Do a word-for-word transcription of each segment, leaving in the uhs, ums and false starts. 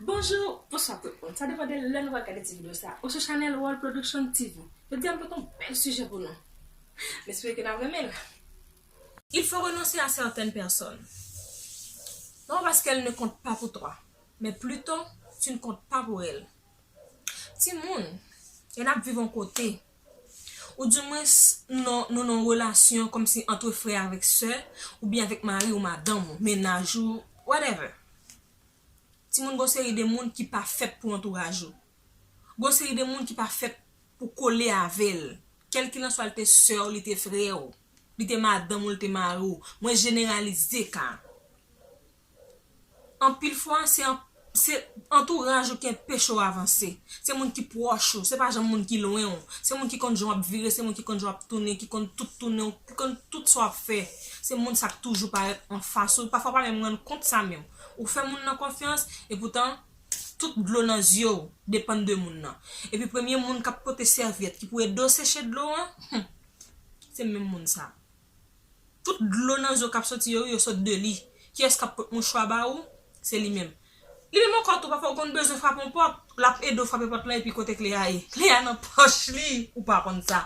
Bonjou, bonswa tout moun. Sa depann de lè nou va gade ti videyo sa. Ou sou chanèl World Production T V. Jodi a m pote yon bèl sijè pou nou. M espere ke n ap renmen l. Il faut renoncer à certaines personnes. Non pas qu'elles ne comptent pas pour toi, mais plutôt tu ne comptes pas pour elles. Timoun, lè n ap viv yon kote, ou dimwens nou, nou nan yon relasyon kòmsi ant frè avèk sè, oubyen avèk mari ou madanm ou, mennaj ou, whatever. Timoun, gon seri de moun ki pa fèt pou antouraj ou. Gon seri de moun ki pa fèt pou kole avè l. Kèlkilanswa li te sè w, li te frè w, li te madanm ou, li te mari w. Mwen jeneralize ka. Anpil fwa, se an, se antouraj ou ki anpeche w avanse. Se moun ki pwòch ou, se pa janm moun ki lwen w. Se moun ki konn jan w ap vire, se moun ki konn jan w ap tounen, ki konn tout tounen w, ki konn tout sa w ap fè. Se moun sa k toujou parèt anfas ou. Pafwa w pa menm rann kont sa menm. Ou fè moun nan konfyans, epoutan, tout dlo nan zye w depann de moun nan. Epi premye moun k ap pote sèvyèt ki pou ede w seche dlo an, hmm, se menm moun sa. Tout dlo nan zye w k ap soti yo, yo sot de li. Kiyès k ap pot mouchwa ba ou? Se li menm. Li menm ankò tou, pafwa ou konn bezwen frape yon pòt, l ap ede w frape pòt lan epi kote kle a ye? Kle a nan pòch li, ou pa konn sa.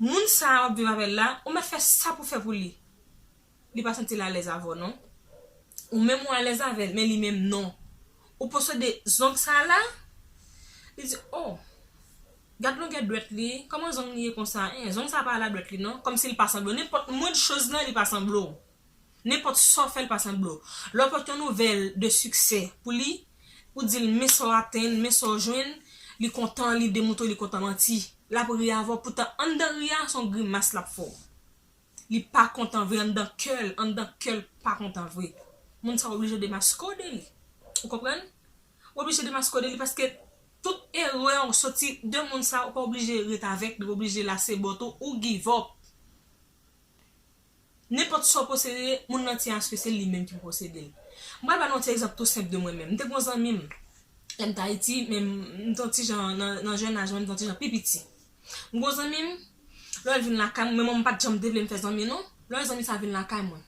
Moun sa a w ap viv avè l la, ou mèt fè sa pou fè pou li. Li pa santi l alèz avè w non. Ou menm ou alèz avè l, men li menm non. Ou posede zong sa a la, li di, oh, gad longè dwèt li, kòman zong li ye konsa? En, zong sa a pa al a dwèt li non. Kòmsi li pa sanble w. Nenpòt mwens choz lan, li pa sanble w. Nenpòt sa w fè, li pa sanble w. Lè w pote yon nouvèl de siksè pou li, ou di l men sa w atenn, men sa w jwenn, li kontan, li demontre w li kontan manti. L ap ri avè w, poutan anndan ri a, se yon grimas l ap fè w. Li pa kontan vre anndan kè l, anndan kè l pa kontan vre. Moun sa oblije demaske w de li. Ou konprann? Ou oblije demaske w de li paske tout erè w soti de moun sa, ou pa oblije ret avèk li, ou pa oblije lase bòt ou, ou give up. Nenpòt sa w posede, moun nan tyen aske se li menm ki posede l. M pral ba nou yon ti egzanp tou senp de mwen menm. M te gen yon zanmi m, lè m t Ayiti, men m, m te yon ti jan nan, nan jèn aj mwen, m te yon ti jan pi piti. M gen yon zanmi m, lè l vin lakay mwen, men mwen m pa t janm te vle m fè zanmi non. Lè zanmi sa vin lakay mwen,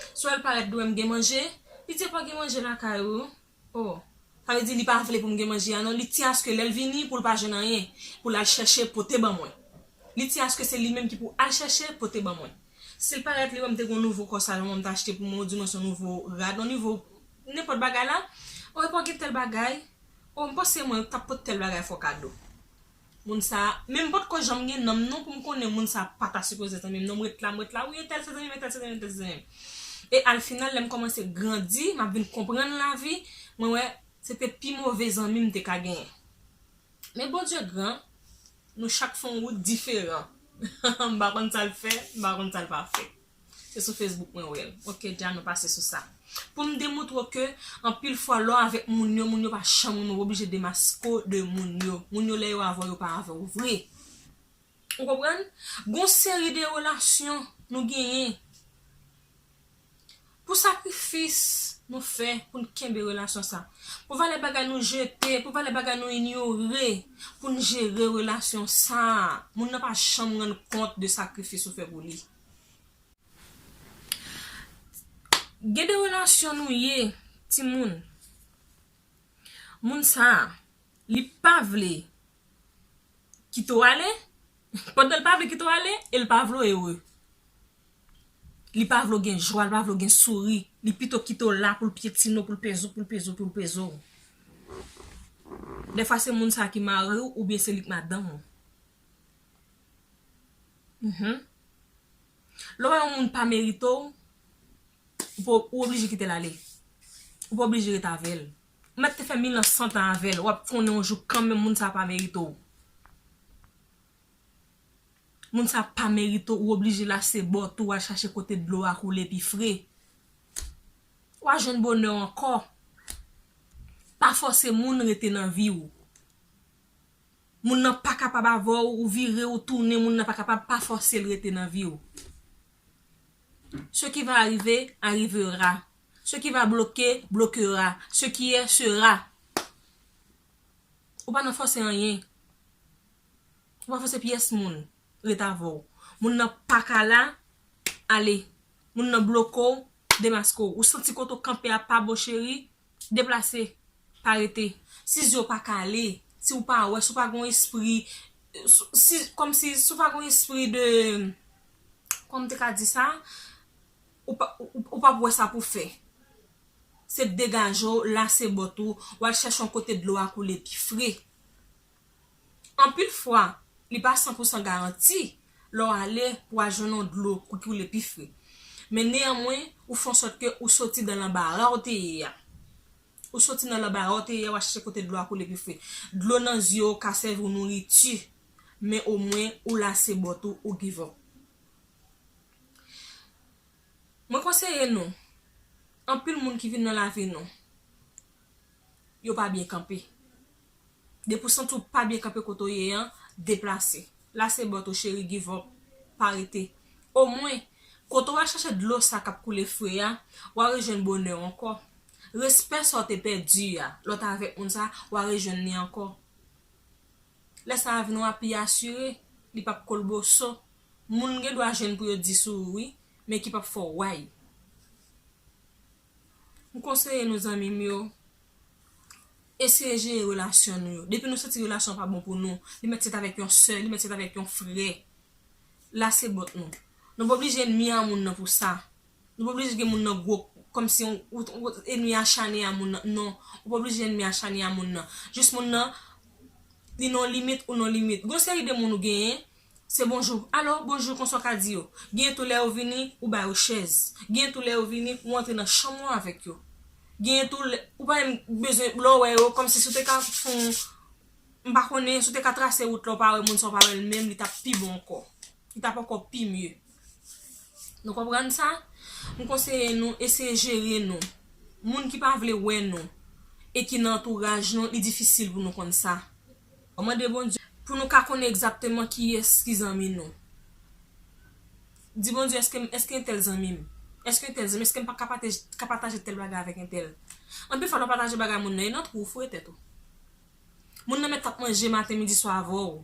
swa l parèt li wè m gen manje, li di pa gen manje lakay ou. Oh, sa vle di li pa vle pou m gen manje a non. Li tyen aske lè l vini, pou l pa jwenn anyen, pou l al chèche pote ban mwen. Li tyen aske se li menm ki pou al chèche pote ban mwen. Si l parèt li wè m te gen yon nouvo kòsaj mwen m t achte pou mwen, oudimwens yon nouvo rad, yon nouvo nenpòt bagay la, oh, epi w gen tèl bagay, oh, m panse mwen t ap pot tèl bagay fè w kado. Moun sa, men m potko janm gen nanm non pou m konnen moun sa pa ta sipoze zanmi m non, m ret la, m ret la, wi entèl se zanmi m, entèl se zanmi m, entèl se zanmi m. E al final, lè m kòmanse grandi, m ap vin konprann lavi, mwen wè se te pi move zanmi m te ka genyen. Men Bondye gran, nou chak fè yon wout diferan. M pa konn sa l fè, m pa konn sa l pa fè. Se sou Facebook mwen wè l. Ok, dja nou pase sou sa. Pou m demontre w ke anpil fwa lè w avèk moun yo, moun yo pa janm renmen w, w oblije demaske w de moun yo. Moun yo lè yo avè w, yo pa avè w vre. Ou konprann? Gon seri de relasyon nou genyen. Pou sakrifis nou fè pou n kenbe relasyon sa. Pou valè bagay nou jete, pou valè bagay nou inyore, pou n jere relasyon sa. Moun nan pa janm rann kont de sakrifis ou fè pou li. Gen de relasyon nou ye, timoun. Moun sa a, li pa vle kite w ale, pandan l pa vle kite w ale, e l pa vle w ere. Li pa vle w gen jwa, li pa vle w gen souri. Li pito kite w la pou l pyetine w, pou l peze w, pou l peze w, pou l peze w. Dèfwa se moun sa ki mari w oubyen se li k madanm ou. Mhm. Lè w wè yon moun pa merite w, ou pa, ou oblije kite l ale. Ou pa oblije ret avè l. Ou mèt te fè mil an san tan avè l, w ap konnen yon jou kanmenm moun sa pa merite w. Moun sa pa merite w, ou oblije lase bòt ou, al chache kote dlo a koule pi fre. W a jwenn bonè w ankò. Pa fòse moun rete nan vi w. Moun nan pa kapab avè w, ou vire, ou tounen, moun nan pa kapab, pa fòse l rete nan vi w. Ce qui va arriver, arrivera. Ce qui va bloquer, bloquera. Ce qui est, sera. Ou pa nan fòse anyen. Ou pa fòse pyès moun ret avè w. Moun nan pa ka la, ale. Moun nan bloke w, demaske w. Ou santi kote w kanpe a pa bon, cheri, deplase. pa rete. Si zye w pa kale, si w pa wè, si w pa gon espri, si, kòmsi, si w pa gon espri de, kòman m te ka di sa, ou pa, ou, ou p ap wè sa pou fè. Se degaje w, lase bòt ou, w al chèche yon kote dlo a koule pi fre. Anpil fwa, li pa san pou san garanti lè w ale pou w al jwenn yon dlo ki koule pi fre. Men neyanmwen, ou fè an sòt ke ou soti nan lanbara w te ye a. Ou soti nan lanbara w te ye a, w al chèche kote dlo a koule pi fre. Dlo nan zye w ka sèvi w nouriti, men omwen ou lase bòt ou, ou give up. Mwen konseye nou, anpil moun ki vin nan lavi nou, yo pa byen kanpe. Depi w santi w pa byen kanpe kote w ye an, deplase. Lase bòt ou cheri, give up, pa rete. Omwen, kote w al chache dlo sa k ap koule fre a, w a rejwenn bonè w ankò. Respè sa w te pèdi a, lè w t avèk moun sa, w a rejwenn li ankò. Lè sa a vin w a pi asire, li p ap kolboso. Moun gen dwa jwenn pou yo di sou ou wi, men ki p ap fè w way. M konseye nou zanmi m yo, eseye jere relasyon nou yo. Depi nou santi relasyon an pa bon pou nou, li mèt se t avèk yon sè, li mèt se t avèk yon frè. Lase bòt nou. Nou pa oblije ènmi a moun nan pou sa. Nou pa oblije gen moun nan gwo, kòmsi ou, ou, ou ènmi acharne a moun nan. Non, ou pa oblije ènmi acharne a moun nan. Jis moun nan, li nan limit, ou nan limit. Gon seri de moun ou genyen, se bonjou. Alo, bonjou, konswa w ka di yo. Gen tou lè yo vini, ou ba yo chèz. Gen tou lè yo vini, ou antre nan chanm ou avèk yo. Gen tou lè, ou pa menm bezwen, lè w wè yo, kòmsi si w te ka fè yon, m pa konnen, si w te ka trase wout la, ou pa wè moun sa, ou pa wè l menm, li t ap pi bon ankò. Li t ap ankò pi mye. Nou konprann sa? M konseye nou, eseye jere nou. Moun ki pa vle wè nou e ki nan antouraj nou, li difisil pou nou konn sa. Mande Bondye pou nou ka konnen egzakteman kiyès ki zanmi nou. Di Bondye, èske, èske entèl zanmi m? Èske entèl zanmi m? Èske m pa ka pataje, ka pataje tèl bagay avèk entèl? Anpil fwa, lè w pataje bagay moun nan, e nan twou w foure tèt ou. Moun nan mèt t ap manje maten, midi, swa avè w.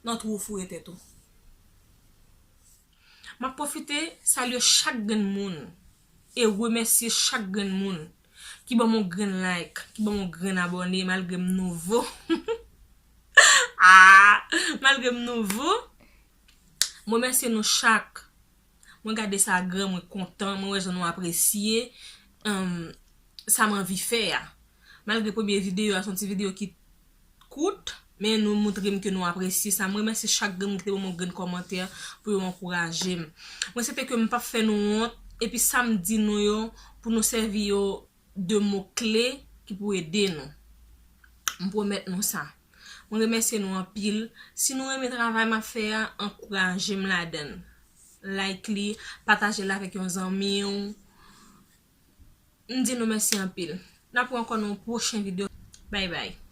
Nan twou w foure tèt ou. M ap pwofite salye chak grenn moun e remèsye chak grenn moun ki ban m yon grenn like, ki ban m yon grenn abòne, malgre m nouvo. Ah, malgre m nouvo, m remèsye nou chak. Mwen gade sa gran, mwen kontan, mwen wè jan nou apresye, em, sa m anvi fè a. Malgre premye videyo a se yon ti videyo ki kout, men nou montre m ke nou apresye sa. Mwen remèsye chak grenn moun ki te ban m yon grenn kòmantè pou yo ankouraje m. Mwen swete ke m p ap fè nou wont, epi sa m di nou yo, pou nou sèvi yo de mo kle ki pou ede nou. M pwomèt nou sa. Mwen remèsye nou anpil. Si nou renmen travay m ap fè a, ankouraje m ladan l. Like li, pataje l avèk yon zanmi w. M di nou mèsi anpil. N ap wè ankò nan yon pwochen videyo. Bye bye.